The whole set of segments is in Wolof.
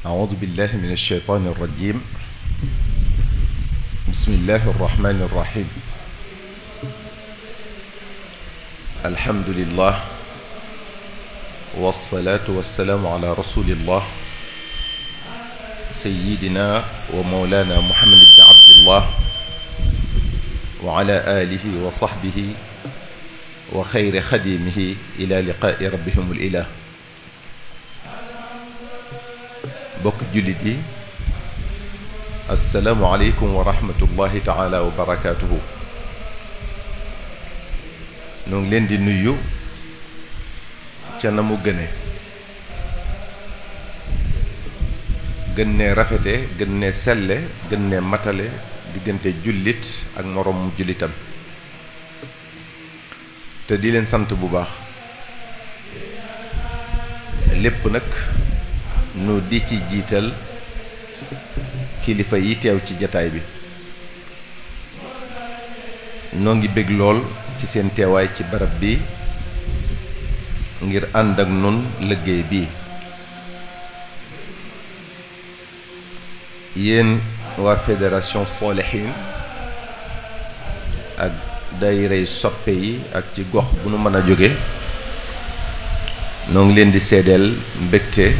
أعوذ بالله من الشيطان الرجيم. بسم الله الرحمن الرحيم. الحمد لله والصلاة والسلام على رسول الله سيدنا ومولانا محمد بن عبد الله وعلى آله وصحبه وخير خديمه إلى لقاء ربهم الإله. bokk jullit yi assalaamu aleykum wa rahmatullahi taala wa barakaatuhu. noo ngi leen di nuyu ca na mu gëne gën ne rafete gën ne selle gën ne matale diggante jullit ak moroom jullitam te di leen sant bu baax lépp nag nu di ci jiital kilifa yi teew ci jataay bi. noo ngi bég lool ci seen teewaay ci barab bi ngir ànd ak nun liggéey bi. yéen waa fédération Solihin ak daayirey soppe yi ak ci gox bu nu mën a jóge noo ngi leen di seedeel mbégte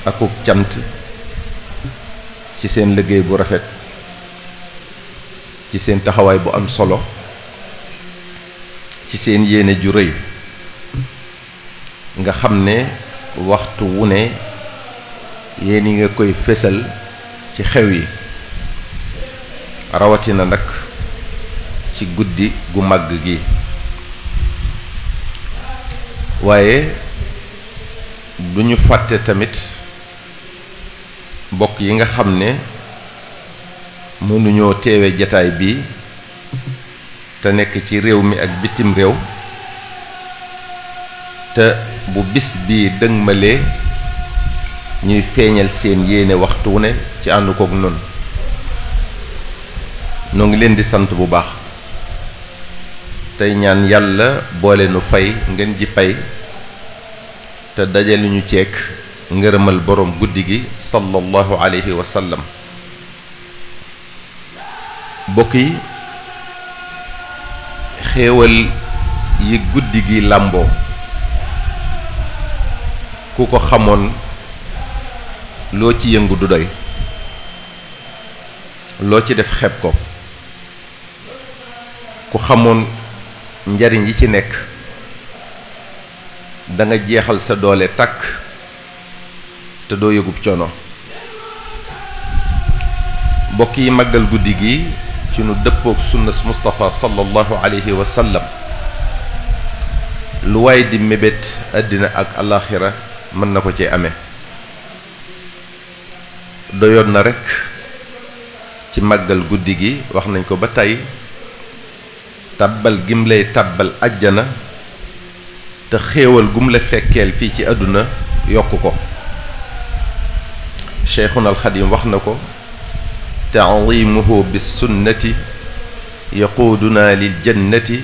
akuk cant ci seen liggéey bu rafet, ci seen taxawaay bu am solo, ci seen yéene ju rëy nga xam ne waxtu wu ne yéen yi nga koy fésal ci xew yi, rawatina nag ci guddi gu màgg gi. waaye du ñu fàtte tamit mbokk yi nga xam ne mënuñoo teewe jataay bi te nekk ci réew mi ak bitim réew, te bu bis bi dëgmalee ñuy feeñal seen yéene waxtu ne ci ànd kook noonu. noo ngi leen di sant bu baax tey ñaan yàlla boole nu fay ngeen ji pay te dajale ñu ceek ngërëmal boroom guddi gi sallallahu alayhi wa sallam. bokk yi, xéewal yi guddi gi làmboo ku ko xamoon loo ci yëngu du doy, loo ci def xeeb ko. ku xamoon njariñ yi ci nekk da nga jeexal sa doole takk te doo yëgub coono. mbokk yi, màggal guddi gi ci nu dëppook sunnas Mustafa sallallahu alayhi wa sallam, lu waay di mébét àddina ak alaaxira mën na ko ci amee. doyoon na rekk ci màggal guddi gi, wax nañ ko ba tey, tàbbal gim lay tàbbal àjjana te xéewal gum la fekkeel fii ci àdduna yokk ko. Cheikhuna alxadim wax na ko, taadimuhu bissunnati yaquuduna lil jannati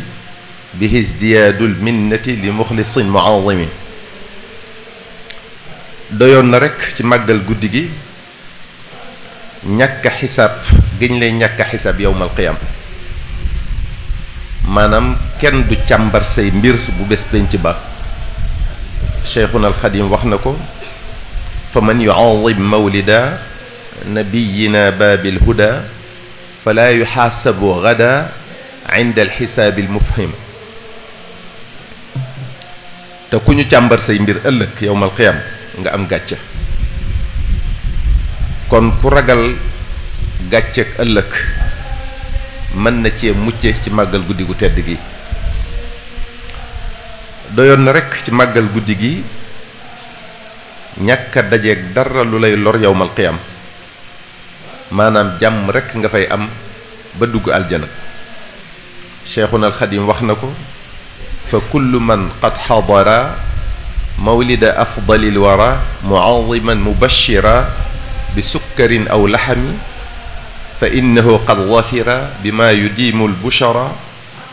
bihi izdiyaadul minnati li muxlisin muazimi. doyoon na rekk ci màggal guddi gi ñàkk a xisaab giñ lay ñàkk a xisaab yowmal qiyaam. maanaam kenn du càmbar say mbir bu bés penc ba. Cheikhuna alxadim wax na ko, fa man yuazim mawlida nabiyina baabil huda fala yuxaasabu gada inda alxisaabi almufhim. te ku ñu càmbar say mbir ëllëg yowmal qiyam nga am gàcce. kon ku ragal gàcceek ëllëg mën na cee mucce ci màggal guddi gu tedd gi. doyoon na rekk ci màggal guddi gi ñàkk a dajeeg dara lu lay lor yowmal qiyam, maanaam jàmm rekk nga fay am ba dugg aljana. Cheikhuna alxadim wax na ko, fa kullu man qad xadara mawlida afdalil wara muaziman mubashira bi sukkarin aw laxami fa innahu qad wafira bima yudiimu albushara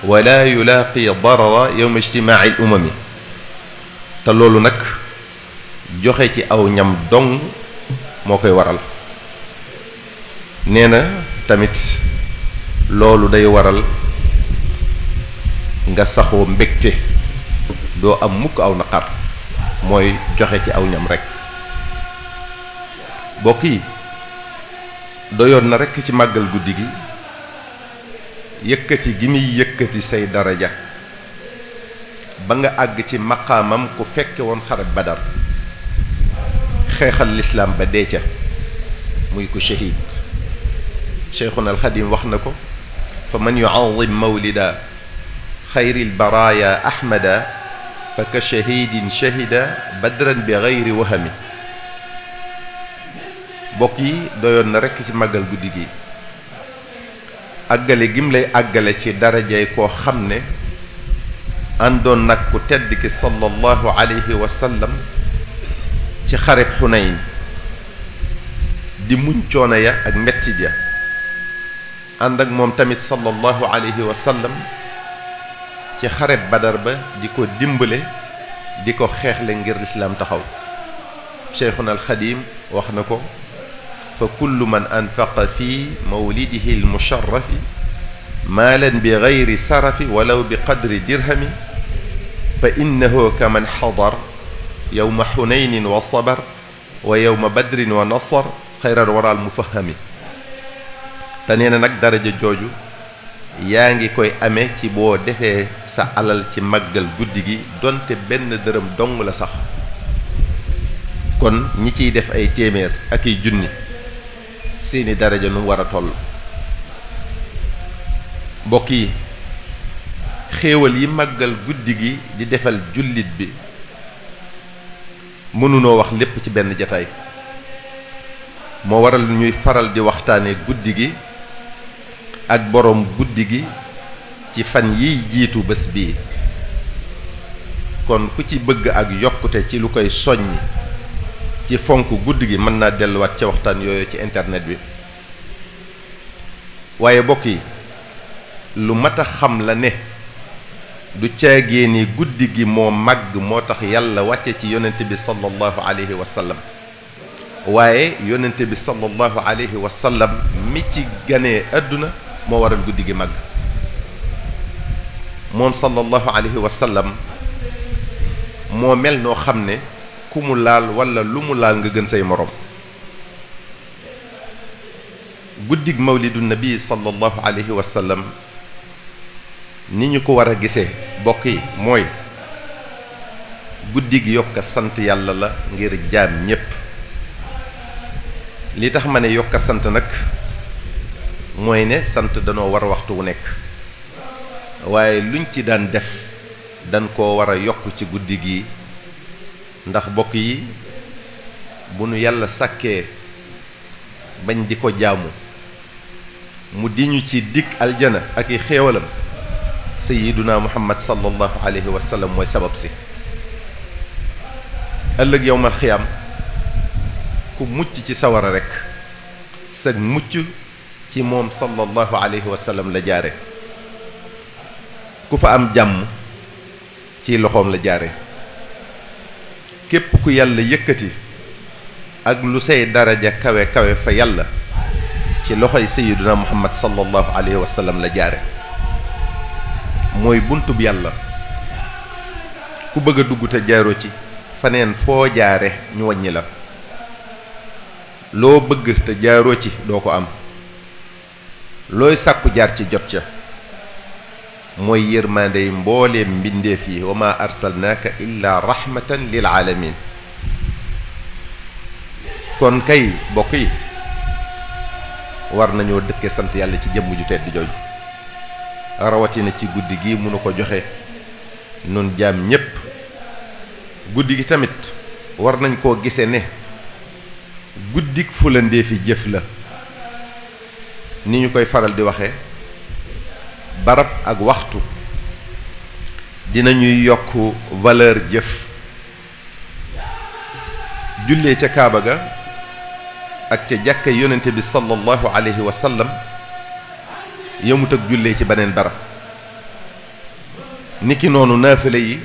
wala yulaaqi darara yowma ijtimaaci al umami. te loolu nag joxe ci aw ñam dong moo koy waral. nee na tamit loolu day waral nga saxoo mbégte doo am mukk aw naqar mooy joxe ci aw ñam rekk. bokk yi doyoon na rekk ci màggal guddi gi yëkkati gi muy yëkkati say daraja ba nga àgg ci maqaamam ku fekke woon xare Badar xeexal lislaam ba dee ca muy ko shahid. Cheikhuna alxadim wax na ko fa man yu'azzim mawlida xayril baraaya ahmada fa ka shahidin shahida badran bi gayri wahami. bokk yi doyoon na rekk ci màggal guddi gi àggale gim lay àggale ci darajay koo xam ne àndoon nag ku tedd ki sallallahu alayhi wa sallam ci xareb Xunayn di muñ coono ya ak mettit ya ànd ak moom tamit sallallahu alayhi wa sallam ci xareb Badar ba di ko dimbale di ko xeexle ngir lislaam taxaw. Cheikhuna alxadim wax na ko fa kullu man anfaqa fi mawlidihi almusharrafi maalan bi gayri sarafi walaw bi qadri dirhami fa innahu kaman xadar yowma xunaynin wa sabar wa yowma badrin wa nasar xayral waral mufahami. te nee na nag daraja jooju yaa ngi koy amee ci boo defee sa alal ci màggal guddi gi donte benn dërëm dong la sax. kon ñi ciy def ay téeméer ak i junni seeni daraja nu war a toll. mbokk yi xéewal yi màggal guddi gi di defal jullit bi mënunoo wax lépp ci benn jataay. moo waral ñuy faral di waxtaane guddi gi ak boroom guddi gi ci fan yiy jiitu bés bii. kon ku ci bëgg ak yokkute ci lu koy soññi ci fonk guddi gi mën naa delluwaat ca waxtaan yooyu ci internet bi. waaye bokk yi lu mat a xam la ne du caagee ni guddi gi moo màgg moo tax yàlla wàcce ci yonent bi sallallahu alayhi wa sallam. waaye yonent bi sallallahu alayhi wa sallam mi ci ganee àdduna moo waral guddi gi màgg. moom sallallahu alayhi wa sallam moo mel noo xam ne ku mu laal walla lu mu laal nga gën say moroom. guddig mawlidu nabi sallallahu alayhi wa sallam ni ñu ko war a gisee bokk yi mooy guddi gi yokk sant yàlla la ngir jaam ñépp. li tax ma ne yokk sant nag mooy ne sant danoo war a waxtu wu nekk waaye luñ ci daan def dañ koo war a yokk ci guddi gi ndax bokk yi bu nu yàlla sàkkee bañ di ko jaamu mu di ñu ci dig aljana ak i xéewalam sayyiduna muhammad sallallahu alayhi wa sallam mooy sabab si. ëllëg yowmal xiyaam ku mucc ci sawara rekk sag mucc ci moom sallallahu alayhi wa sallam la jaare. ku fa am jàmm ci loxoom la jaare. képp ku yàlla yëkkati ak lu say daraja kawe kawe fa yàlla ci loxoy sayyiduna muhammad sallallahu alayhi wa sallam la jaare. mooy buntub yàlla ku bëgg a dugg te jaaroo ci faneen foo jaare ñu wàññi la. loo bëgg te jaaroo ci doo ko am. looy sàkku jaar ci jot ca. mooy yërmandey mbooleem mbindeef yi wa ma arsalnaaka illa rahmatan lil alamin. kon kay bokk yi war nañoo dëkke sant yàlla ci jëmm ju tedd jooju rawatina ci guddi gi mënu ko joxe nun jaam ñépp. guddi gi tamit war nañ koo gise ne guddik fulandee fi jëf la. ni ñu koy faral di waxe barab ak waxtu dinañuy yokk valeur jëf. jullee ca Kaaba ga ak ca jàkka yonente bi sallallahu alayhi wa sallam yëmut ak jullee ci beneen barab. niki noonu naafile yi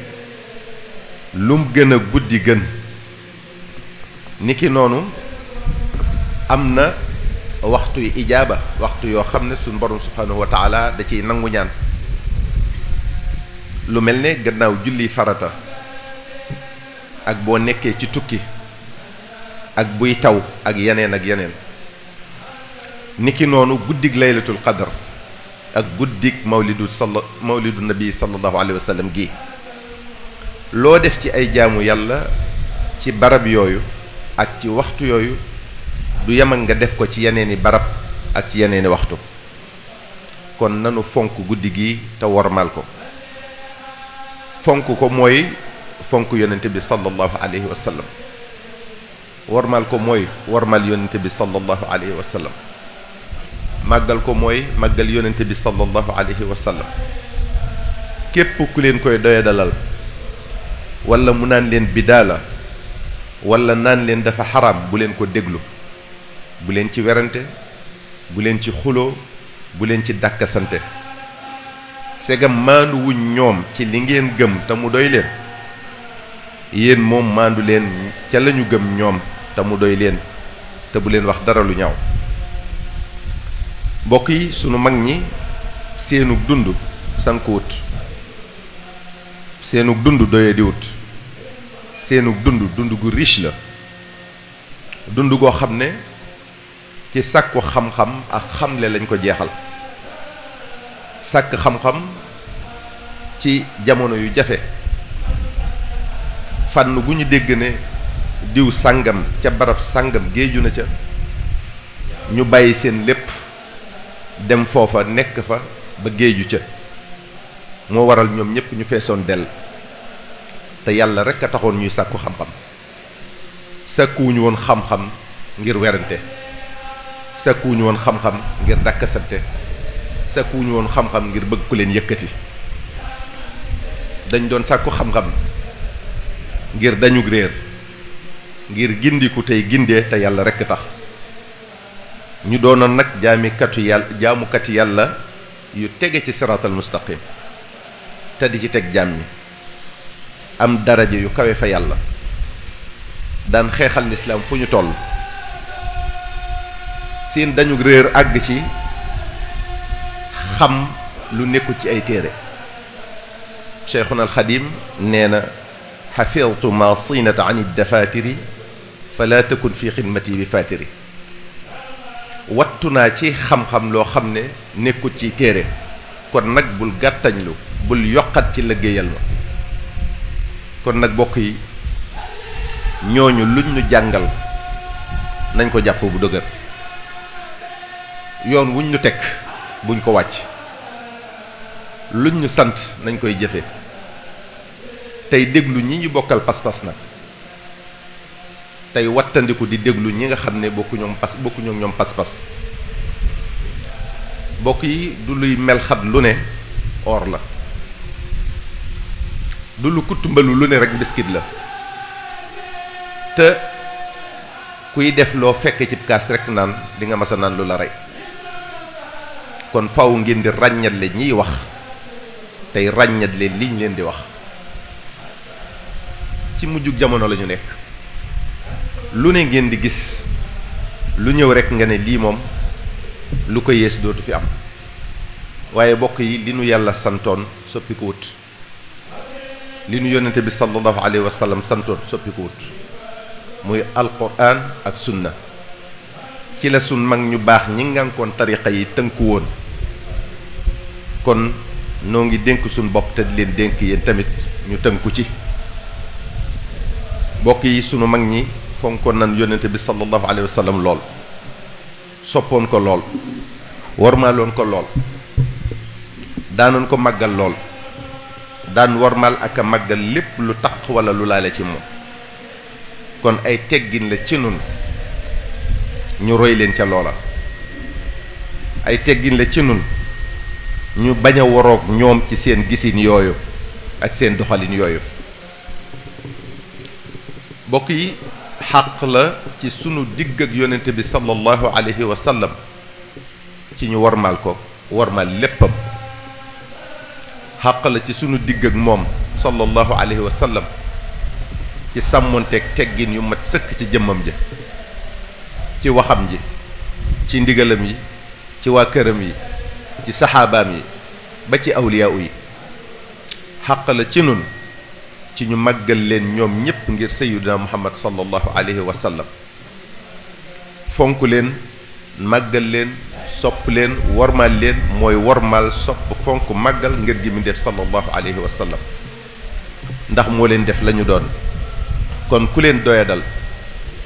lum gën a guddi gën niki noonu am na waxtu yu ijaaba waxtu yoo xam ne suñ borom subhanahu wa taala da ciy nangu ñaan lu mel ne gannaaw julli farata ak boo nekkee ci tukki ak buy taw ak yeneen niki noonu guddig laylatul qadr ak guddig mawlidu nabi sallallahu alayhi wa sallam gi loo def ci ay jaamu yàlla ci barab yooyu ak ci waxtu yooyu du yem ak nga def ko ci yeneeni barab ak ci yeneeni waxtu kon nanu fonk guddi gi te wormal ko fonk ko mooy fonk yonente bi sallallahu alayhi wa sallam wormal ko mooy wormal yonente bi sallallahu alayhi wa sallam màggal ko mooy màggal yonente bi sallallahu alayhi wa sallam képp ku leen koy doyadalal wala mu naan leen bidaa la wala naan leen dafa xaraam bu leen ko déglu bu leen ci werante bu leen ci xuloo bu leen ci dàkkasante segam maandu wuñ ñoom ci li ngeen gëm te mu doy leen yéen moom maandu leen ca lañu gëm ñoom te mu doy leen te bu leen wax dara lu ñaaw mbokk yi sunu mag ñi seenug dund sankuwut seenug dund doye di wut seenug dund gu riche la dund goo xam ne ci sàkku xam-xam ak xamle lañ ko jeexal sàkk xam-xam ci jamono yu jafe fànn gu ñu dégg ne diw sàngam ca barab sàngam géeju na ca ñu bàyyi seen lépp dem foofa nekk fa ba géeju ca moo waral ñoom ñépp ñu feesoon dell te yàlla rekk a taxoon ñuy sàkku xam-xam sàkkuwuñu woon xam-xam ngir werante sàkkuwuñu woon xam-xam ngir dàkkasante sàkkuwuñu woon xam-xam ngir bëgg ku leen yëkkati dañ doon sàkku xam-xam ngir dañu réer ngir gindiku tey gindee te yàlla rekk tax ñu doonoon nag jaamukati yàlla yu tege ci siraatal mustaqim te di ci teg jaam ñi am daraja yu kawe fa yàlla daan xeexal lislaam fu ñu toll seen dañu réer àgg ci xam lu nekkul ci ay téere cheikhuna alxadim nee na xafidtu ma sinata an iddafatiri fala takun fi xidmati bi fatiri wattu naa ci xam-xam loo xam ne nekkul ci téere kon nag bul gàttañlu bul yokkat ci liggéeyal ma kon nag bokk yi ñooñu luñ ñu jàngal nañ ko jàpp bu dëgër yoon wuñ ñu teg buñ ko wàcc luñ ñu sant nañ koy jëfe tey déglu ñi ñu bokkal pas-pas nag tey wattandiku di déglu ñi nga xam ne bokku ñoom pas-pas bokk yi du luy melxat lu ne or la du lu kuttumbalu lu ne rek biskit la te kuy def loo fekke ci kaas rek naan di nga masa naan lu la rey kon faw ngeen di ràññatle ñiy wax tey ràññatle liñ leen di wax ci mujjug jamono la ñu nekk lu ne ngeen di gis lu ñëw rek nga ne lii moom lu ko yées dootu fi am waaye bokk yi li nu yàlla santoon soppi ko wut li nu yónnente bi sallallahu alayhi wa sallam santoon soppi ko wut muy alquran ak sunna ci la sun mag ñu baax ñi ngànkoon tariqa yi tënku woon kon noo ngi dénk suñ bopp te di leen dénk yéen tamit ñu tënku ci bokk yi sunu mag ñi fonkoon nan yónnente bi sallallahu alayhi wa sallam lool soppoon ko lool wormaaloon ko lool daanoon ko màggal lool daan wormaal ak a màggal lépp lu taq wala lu laale ci moom kon ay teggin la ci nun ñu roy leen ca loola ay teggin la ci nun ñu bañ a waroog ñoom ci seen gisin yooyu ak seen doxalin yooyu bokk yi xàq la ci sunu digg ak yonente bi sallallahu alayhi wa sallam ci ñu warmal ko warmal léppam xàq la ci sunu digg ak moom sallallahu alayhi wa sallam ci sàmmonteeg teggin yu mat sëkk ci jëmmam ji, ci waxam ji, ci ndigalam yi, ci waa këram yi, ci saxaabaam yi, ba ci awliyaa yi. xàq la ci nun ci ñu màggal leen ñoom ñépp ngir sayyidina muhammad sallallahu alayhi wa sallam, fonk leen, màggal leen, sopp leen, wormaal leen, mooy wormaal, sopp, fonk, màggal ngir gi mu def sallallahu alayhi wa sallam, ndax moo leen def la ñu doon. kon ku leen doyadal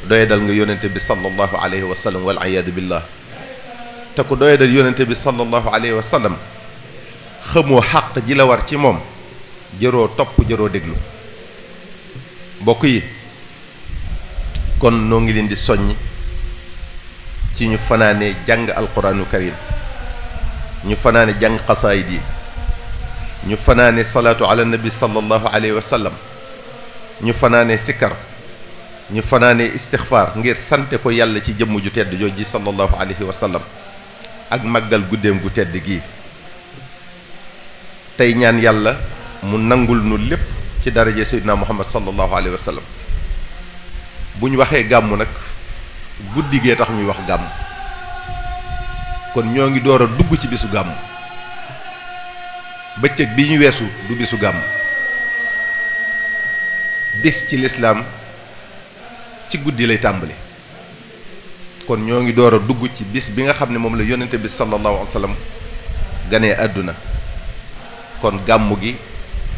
nga yonente bi sallallahu alayhi wa sallam wal iyaadu billah. te ku doyadal yonente bi sallallahu alayhi wa sallam xamoo xàq ji la war ci moom, jëroo topp, jëroo déglu. mbokk yi, kon noo ngi leen di soññ ci ñu fanaane jàng alquraanu karim, ñu fanaane jàng xasaayid yi, ñu fanaane salaatu ala nabi sallallahu alayhi wa sallam, ñu fanaane sikkar, ñu fanaane istixfaar ngir sante ko yàlla ci jëmm ju tedd jooji sallallahu alayhi wa sallam, ak màggal guddeem gu tedd gii. tey ñaan yàlla mu nangul nu lépp ci daraje sayyidina muhammad sallallahu alayhi wa sallam. bu ñu waxee gàmmu nag guddi gee tax ñuy wax gàmm, kon ñoo ngi door a dugg ci bisu gàmm. bëccëg bi ñu weesu du bisu gàmm. bis ci lislaam ci guddi lay tàmbali. kon ñoo ngi door a dugg ci bis bi nga xam ne moom la yonente bi sallallahu alayhi wa sallam ganee àdduna. kon gàmmu gi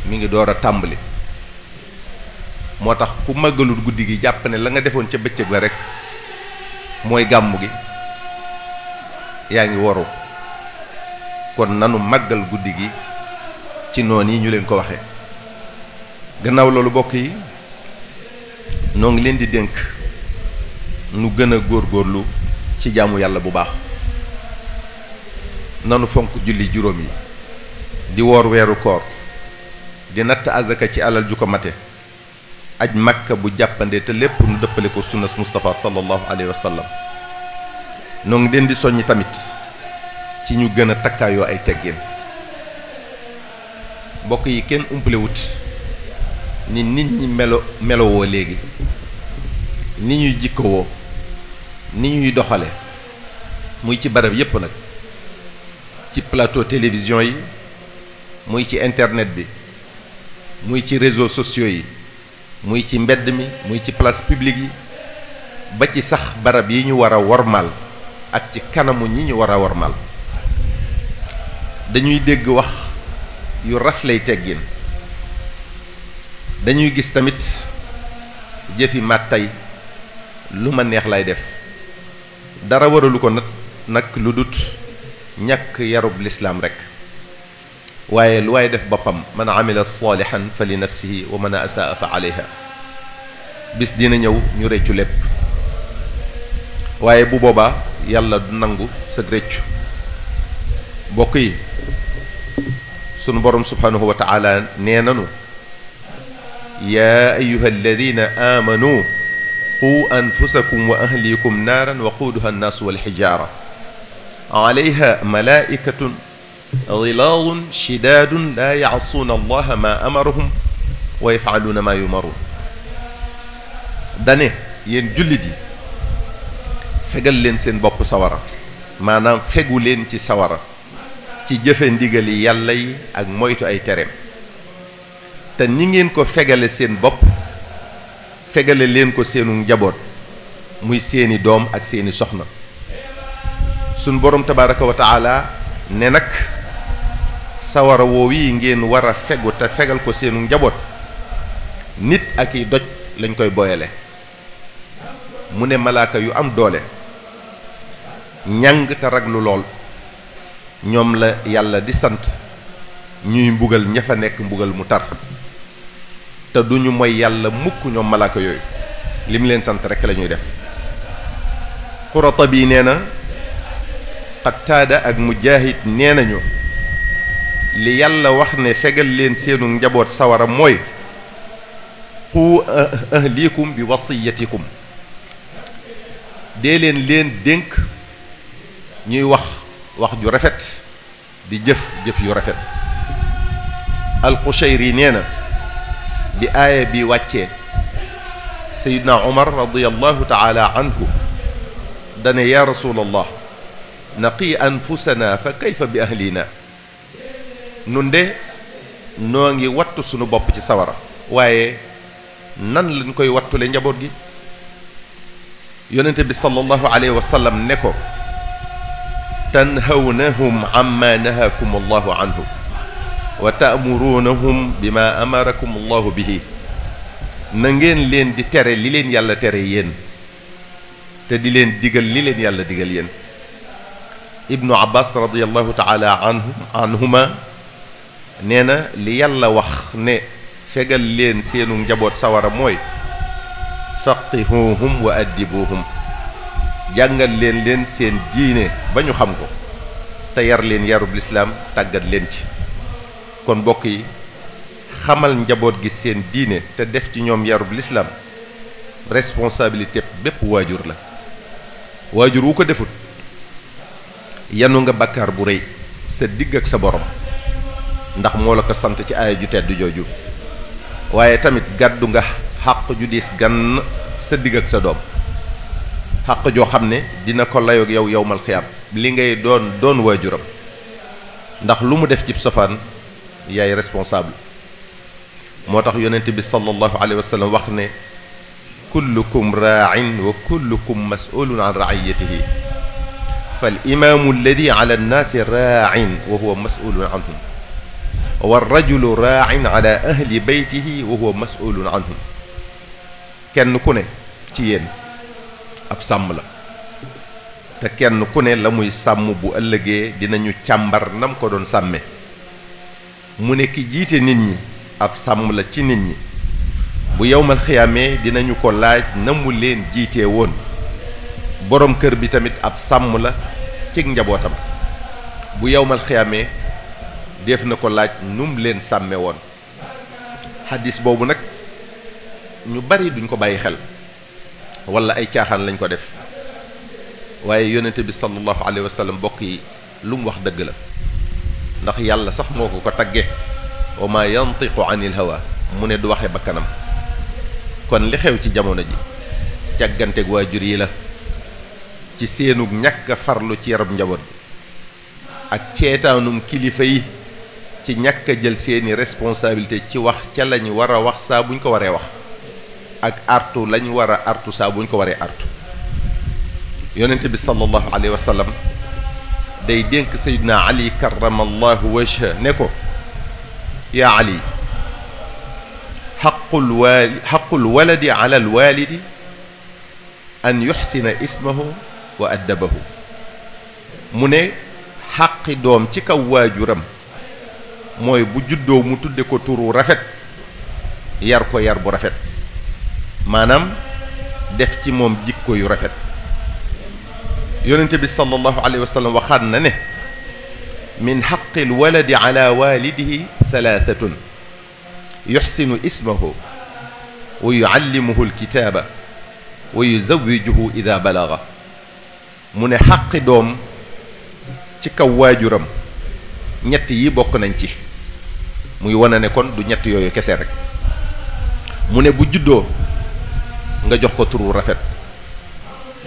mi ngi door a tàmbali. moo tax ku màggalul guddi gi jàpp ne la nga defoon ca bëccëg ba rek mooy gàmmu gi, yaa ngi waru. kon nanu màggal guddi gi ci noon yi ñu leen ko waxee. gannaaw loolu bokk yi, noo ngi leen di dénk nu gën a góorgóorlu ci jaamu yàlla bu baax. nanu fonk julli juróom yi, di woor weeru koor, di natt azaka ci alal ju ko mate, aj makka bu jàppande te lépp nu dëppale ko sunnas Mustafa sallallahu alayhi wa sallam. noo ngi leen di soññi tamit ci ñu gën a takkaayoo ay teggin. mbokk yi, kenn umpalewut ni nit ñi melowoo léegi, ni ñuy jikkowoo, ni ñuy doxale, muy ci barab yépp nag, ci plateau télévision yi, muy ci internet bi, muy ci réseaux sociaux yi, muy ci mbedd mi, muy ci place publique yi, ba ci sax barab yi ñu war a wormaal ak ci kanamu ñi ñu war a wormaal. dañuy dégg wax yu rafley teggin, dañuy gis tamit jëfi màttay lu ma neex lay def, dara waralu ko nag lu dut ñàkk yarub lislaam rekk. waaye lu waay def boppam, man amila saalihan fa li nafsihi wa man asaa fa alayha. bis dina ñëw ñu réccu lépp, waaye bu boobaa yàlla du nangu sa réccu. bokk yi, sunu borom subhanahu wa taala nee nanu: yaa ayuha alladina amanu qu anfusakum wa ahlikum naaran waquuduha annaasu walxijaara alayha malaikatun gilaadun shidaadun laa yacsuuna allaha maa amarahum wa yafcaluuna maa yumaruun. dane yéen jullit yi, fegal leen seen bopp sawara, maanaam fegu leen ci sawara ci jëfe ndigali yàlla yi ak moytu ay tereem. te ni ngeen ko fegale seen bopp, fegale leen ko seenu njaboot, muy seeni doom ak seeni soxna. sun borom tabaraka wa taala ne nag sawara woow yi ngeen war a fegu te fegal ko seenu njaboot, nit ak i doj lañ koy boyale. mu ne malaaka yu am doole, ñàng te raglu lool, ñoom la yàlla di sant ñuy mbugal ña fa nekk mbugal mu tar. te duñu mooy yàlla mukk ñoom malaaka yooyu, li mu leen sant rekk la ñuy def. Qurtubi nee na, Qataada ak Mujaahid nee nañu, li yàlla wax ne fegal leen seenu njaboot sawara mooy qu ahlikum bi wasiyatikum. dee leen dénk ñuy wax ju rafet, di jëf yu rafet. Al-Qushayri nee na, bi aaya bi wàccee sayidna Umar radiyallahu taala anhu dane ya rasulallah naqi anfusana fa kayfa bi ahlina nun de noo ngi wattu sunu bopp ci sawara waaye nan lañ koy wattule njaboot gi yonente bi sallallahu alayhi wa sallam ne ko tanhawnahum amma nahakum allahu anhu wa ta'murunahum bima amarakum allahu bihi na ngeen leen di tere li leen yàlla tere yéen te di leen digal li leen yàlla digal yéen ibnu abbas radiyallahu taala anhuma nee na li yàlla wax ne fegal leen seenu njaboot sawara mooy faqihuhum wa addibuhum jàngal leen seen diine ba ñu xam ko te yar leen yarub lislaam tàggat leen ci kon mbokk yi xamal njaboot gi seen diine te def ci ñoom yarub lislaam responsabilité bépp waajur la waajur wu ko defut yanu nga bàkkaar bu rëy sa digg ak sa borom ndax moo la ko sant ci aaya ju tedd jooju waaye tamit gàddu nga xàq ju diis gan sa digg ak sa doom xàq joo xam ne dina ko layoog yow yowmal xiyaam li ngay doon waajuram ndax lu mu def ci safaan yaay responsable moo tax yonent bi sallallahu alayhi wa sallam wax ne kullukum raa'in wa kullukum mas'ulun an ra'iyatihi fal imaamu alladi ala annaasi raa'in wa huwa mas'ulun anhum wa rajulu raa'in ala ahli baytihi wa huwa mas'ulun anhum kenn ku ne ci yéen ab sàmm la te kenn ku ne la muy sàmm bu ëllëgee dinañu càmbar nam ko doon sàmme mu ne ki jiite nit ñi ab sàmm la ci nit ñi bu yowmal xiyaamee dinañu ko laaj na mu leen jiitee woon borom kër bi tamit ab sàmm la ci njabootam bu yowmal xiyaamee def na ko laaj num leen sàmme woon xadis boobu nag ñu bari duñ ko bàyyi xel wala ay caaxaan lañ ko def waaye yonente bi sallallahu alayhi wa sallam mbokk yi lu mu wax dëgg la ndax yàlla sax moo ko tagge wa ma yantiqu anil hawa mu ne du waxe bakkanam kon li xew ci jamono ji càgganteeg waajur yi la ci seenug ñàkk a farlu ci yarab njaboot bi ak ceetaanum kilifa yi ci ñàkk a jël seeni responsabilité ci wax ca lañ war a wax saa buñ ko waree wax ak artu lañ war a artu saa buñ ko waree artu yonente bi sallallahu alayhi wa sallam day dénk sayyidina ali karamallahu wajha ne ko yaa ali xaqul waladi ala alwalidi an yuxsina ismahu wa addabahu mu ne xaqi doom ci kaw waajuram mooy bu juddoo mu tudde ko turu rafet yar ko yar bu rafet maanaam def ci moom jikko yu rafet yonente bi sallallahu alayhi wa sallam waxaat na ne min xaqi alwaladi ala walidihi thalathatun yuxsinu ismahu wa yuallimuhu alkitaaba wa yuzawijuhu ida balaga mu ne xaqi doom ci kaw waajuram ñett yi bokk nañ ci muy wane ne kon du ñett yooyu kese rek mu ne bu juddoo nga jox ko turu rafet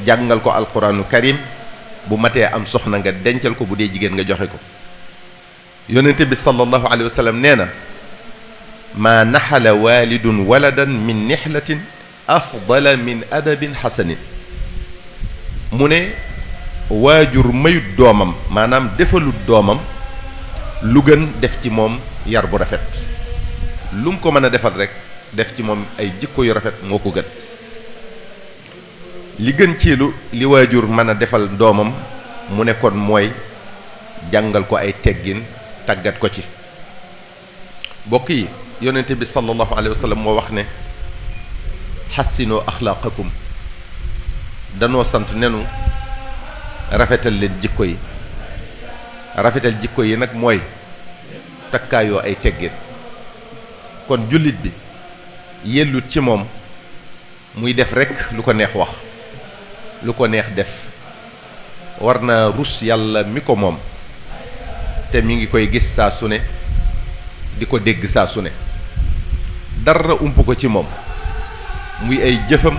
jàngal ko alquraanu karim bu matee am soxna nga dencal ko bu dee jigéen nga joxe ko yonente bi sallallahu alayhi wa sallam nee na maa naxala walidun waladan min nixlatin afdala min adabin xasanin mu ne waajur mayut doomam maanaam defalut doomam lu gën def ci moom yar bu rafet lu mu ko mën a defal rek def ci moom ay jikko yu rafet moo ko gën li gën ci li waajur mën a defal doomam mu ne kon mooy jàngal ko ay teggin tàggat ko ci bokk yi yonente bi sallallahu alayhi wa sallam moo wax ne xassinoo axlaaqakum danoo sant nenu rafetal leen jikko yi rafetal jikko yi nag mooy takkaayoo ay teggin kon jullit bi yellut ci moom muy def rekk lu ko neex wax lu ko neex def war naa rus yàlla mi ko moom te mi ngi koy gis saa su ne di ko dégg saa su ne dara ump ko ci moom muy ay jëfam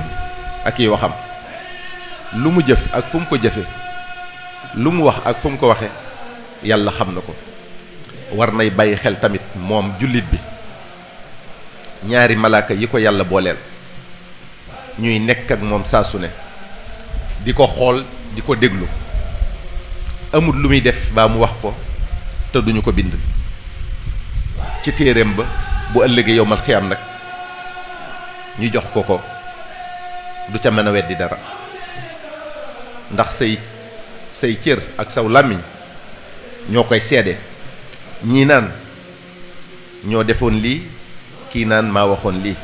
ak yi waxam lu mu jëf ak fu mu ko jëfe lu mu wax ak fu mu ko waxe yàlla xam na ko. war nay bàyyi xel tamit moom jullit bi ñaari malaaka yi ko yàlla booleel ñuy nekk ak moom saa su ne di ko xool di ko déglu amul lu muy def baa mu wax ko te duñu ko bind ci téereem ba bu ëllëgee yowmal xiyaam nag ñu jox ko ko du ca mën a weddi dara ndax say cër ak saw làmmiñ ñoo koy seede ñii naan ñoo defoon lii kii naan maa waxoon lii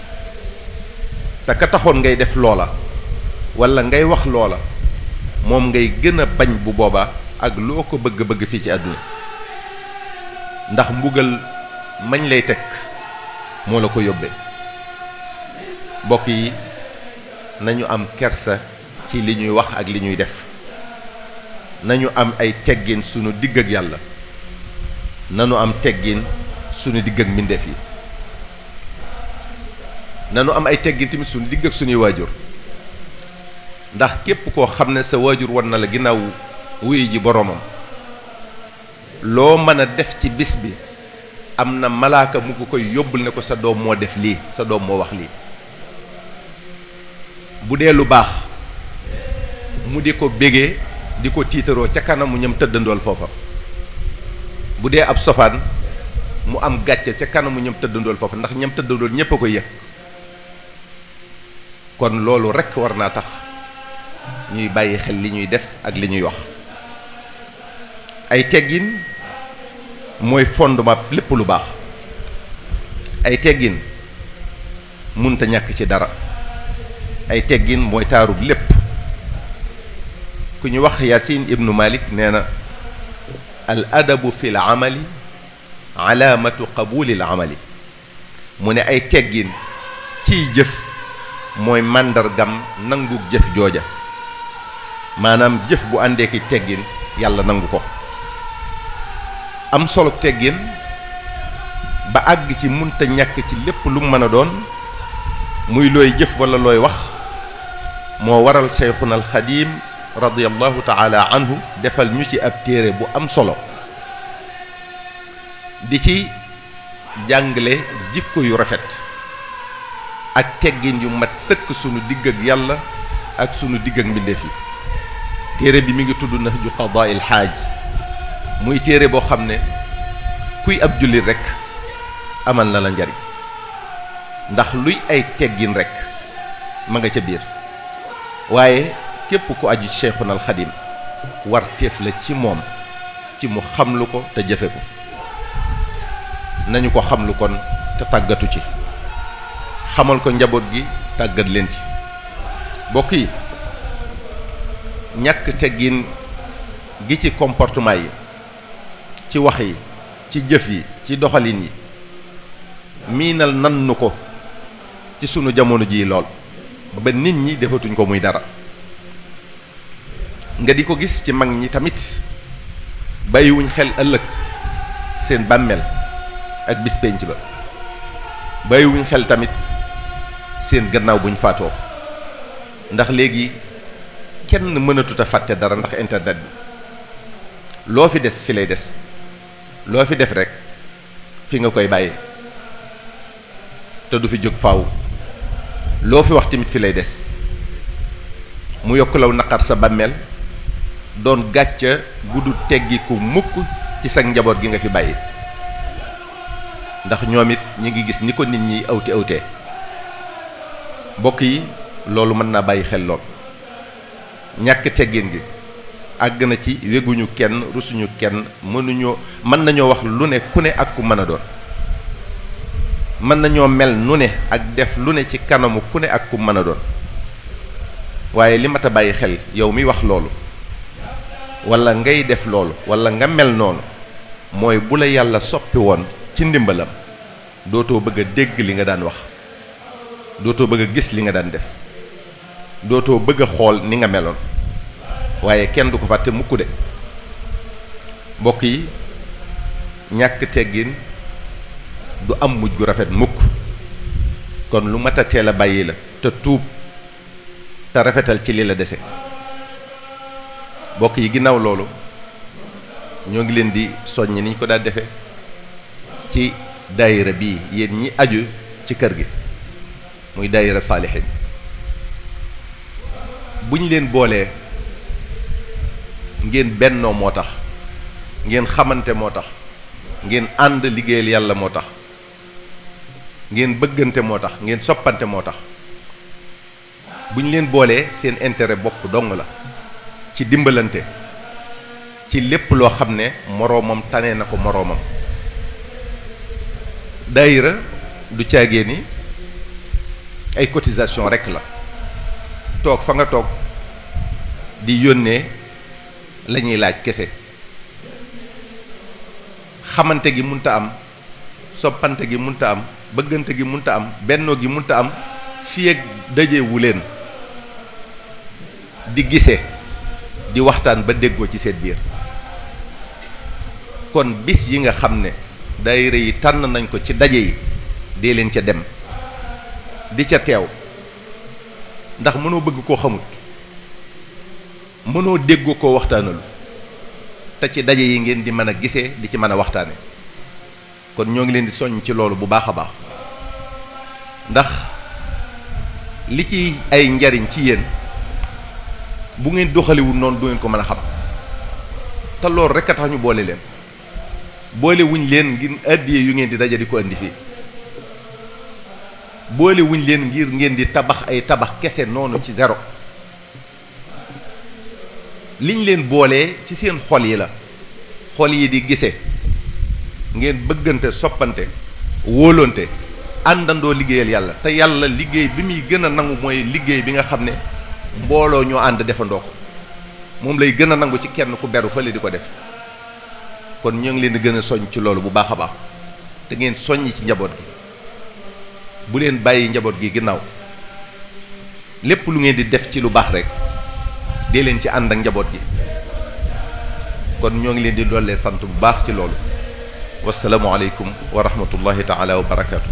te ka taxoon ngay def loola walla ngay wax loola moom ngay gën a bañ bu boobaa ak loo ko bëgg-bëgg fii ci àdduna ndax mbugal mañ lay teg moo la ko yóbbee mbokk yi nañu am kersa ci li ñuy wax ak li ñuy def nañu am ay teggin sunu digg ak yàlla nanu am teggin sunu digg ak mbindeef yi nanu am ay teggin tamit sunu digg ak sunuy waajur ndax képp koo xam ne sa waajur wan na la ginnaaw wuyu ji boroomam loo mën a def ci bis bi am na malaaka mu ko koy yóbbul ne ko sa doom moo def lii sa doom moo wax lii bu dee lu baax mu di ko bégee di ko tiitaroo ca kanamu ñam tëddandool foofa bu dee ab sofaan mu am gàcce ca kanamu ñam tëddandool foofa ndax ñam tëddandool ñépp a ko yëg kon loolu rekk war naa tax ñuy bàyyi xel li ñuy def ak li ñuy wax ay teggin mooy fondement lépp lu baax ay teggin munta ñàkk ci dara ay teggin mooy taarub lépp ku ñu wax Yasin ibnu Malik nee na al adabu fi l amali alaamatu qabuli l amali mu ne ay teggin ciy jëf mooy màndargam nangu jëf jooja maanaam jëf bu àndee ki teggin yàlla nangu ko am solo teggin ba àgg ci munta ñàkk ci lépp lu mën a doon muy looy jëf walla looy wax moo waral Cheikhuna al Xadim radiyallahu taala anhu defal ñu ci ab téere bu am solo di ci jàngale jikko yu rafet ak teggin yu mat sëkk sunu digg ak yàlla ak sunu digg ak mbindeef yi téere bi mi ngi tudd Nahju Qadaa'il Haaj muy téere boo xam ne kuy ab jullit rekk amal na la njariñ ndax luy ay teggin rekk ma nga ca biir waaye képp ku aju Cheikhuna al Xadim war teef la ci moom ci mu xamlu ko te jëfe ko nañu ko xamlu kon te tàggatu ci xamal ko njaboot gi tàggat leen ci bokk yi ñàkk teggin gi ci comportement yi ci wax yi ci jëf yi ci doxalin yi miinal nan nu ko ci sunu jamono jii lool ba nit ñi defatuñ ko muy dara nga di ko gis ci mag ñi tamit bàyyiwuñ xel ëllëg seen bàmmeel ak bis penc ba bàyyiwuñ xel tamit seen gannaaw buñ faatoo ndax léegi kenn mënatut a fàtte dara ndax internet bi loo fi des fi lay des loo fi def rek fi nga koy bàyyi te du fi jóg faaw loo fi wax tamit fi lay des mu yokk law naqar sa bàmmeel doon gàcca guddu teggiku mukk ci sa njaboot gi nga fi bàyyi ndax ñoom it ñi ngi gis ni ko nit ñi awtee mbokk yi loolu mën naa bàyyi xel lool ñàkk teggin gi àgg na ci weguñu kenn rusuñu kenn mën nañoo wax lu ne ku ne ak ku mën a doon mën nañoo mel nu ne ak def lu ne ci kanamu ku ne ak ku mën a doon waaye li mat a bàyyi xel yow mi wax loolu walla ngay def loolu walla nga mel noonu mooy bu la yàlla soppi woon ci ndimbalam dootoo bëgg a dégg li nga daan wax dootoo bëgg a gis li nga daan def dootoo bëgg a xool ni nga meloon waaye kenn du ko fàtte mukk de mbokk yi ñàkk teggin du am mujj gu rafet mukk kon lu mat a teel a bàyyi la te tuub te rafetal ci li la dese. bokk yi ginnaaw loolu ñoo ngi leen di soññ ni ñu ko daal defe ci daayira bii yéen ñi aju ci kër gi muy daayira saalihin bu ñu leen boolee ngeen bennoo moo tax ngeen xamante moo tax ngeen ànd liggéeyal yàlla moo tax ngeen bëggante moo tax ngeen soppante moo tax bu ñu leen boolee seen intérêt bopp dong la ci dimbalante ci lépp loo xam ne moroomam tane na ko moroomam. daayira du caagee ni ay cotisation rekk la toog fa nga toog di yónnee la ñuy laaj kese. xamante gi munta am, soppante gi munta am, bëggante gi munta am, bennoo gi munta am fii ak dajewu leen di gisee di waxtaan ba déggoo ci seen biir. kon bis yi nga xam ne daayira yi tànn nañ ko ci daje yi dee leen ca dem di ca teew, ndax mënoo bëgg koo xamut, mënoo déggoo koo waxtaanalu, te ci daje yi ngeen di mën a gisee di ci mën a waxtaane. kon ñoo ngi leen di soññ ci loolu bu baax a baax, ndax li ci ay njariñ ci yéen bu ngeen doxaliwul noonu du ngeen ko mën a xam. te loolu rek a tax ñu boole leen, boole wuñ leen ngir addiye yu ngeen di daje di ko indi fii, boole wuñ leen ngir ngeen di tabax ay tabax kese noonu ci zéro. liñ leen boolee ci seen xol yi la, xol yi di gise, ngeen bëggante, soppante, wóolonte, àndandoo liggéeyal yàlla. te yàlla liggéey bi muy gën a nangu mooy liggéey bi nga xam ne mbooloo ñoo ànd defandoo ko, moom lay gën a nangu ci kenn ku beru fële di ko def. kon ñoo ngi leen di gën a soññ ci loolu bu baax a baax, te ngeen soññ ci njaboot gi, bu leen bàyyi njaboot gi ginnaaw. lépp lu ngeen di def ci lu baax rek dee leen ci ànd ak njaboot gi. kon ñoo ngi leen di dollee sant bu baax ci loolu. wasalaamu aleykum wa rahmatullahi taala wa barakaatu.